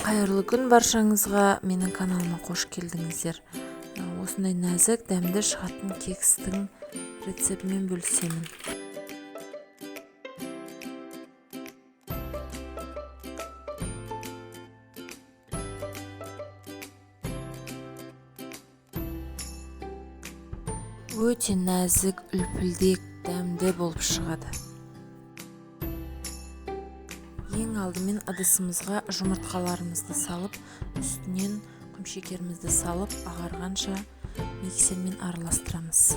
Қайырлы күн баршаңызға, менің каналыма қош келдіңіздер. Осындай нәзік, дәмді шығатын кекстің рецептімен бөлісемін. Өте нәзік, үлпілдек, дәмді болып шығады. Ең алдымен ыдысымызға жұмыртқаларымызды салып, үстінен құмшекерімізді салып, ағарғанша миксермен араластырамыз.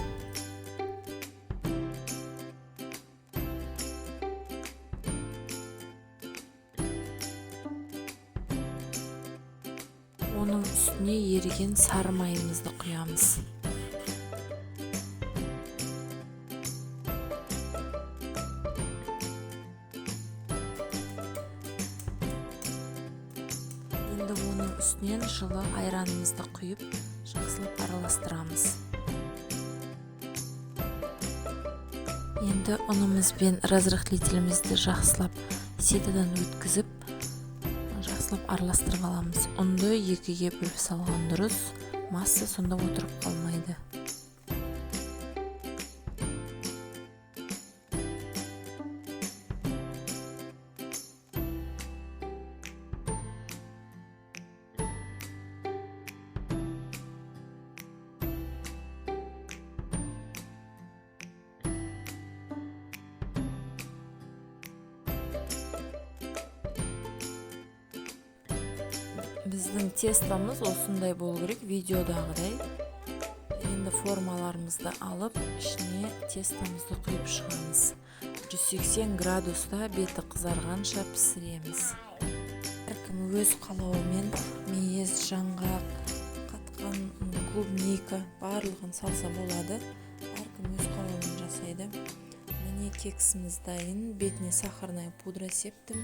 Оның үстіне еріген сары майымызды құямыз. Енді оның үстінен жылы айранымызды құйып, жақсылап араластырамыз. Енді ұнымыз бен разрыхлителімізді жақсылап ситодан өткізіп, жақсылап араластырып аламыз. Ұнды екіге бөліп салған дұрыс, масса сонда отырып қалмайды. Біздің тестомыз осындай болу керек, видеодағыдай. Енді формаларымызды алып, ішіне тестомызды құйып шығамыз. 180 градуста беті қызарғанша пісіреміз. Әркім өз қалауымен мейіз, жаңғақ, қатқан клубника барлығын салса болады. Әркім өз қалауымен жасайды. Міне кексіміз дайын. Бетіне сахарная пудра септім.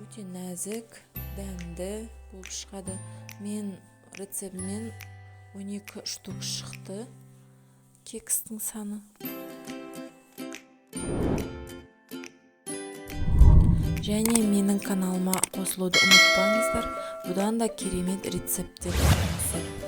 Өте нәзік, дәмді болып шығады. Мен рецептіммен 12 штук шықты кекстің саны. Және менің каналыма қосылуды ұмытпаңыздар. Бұдан да керемет рецепттер күтіңіздер.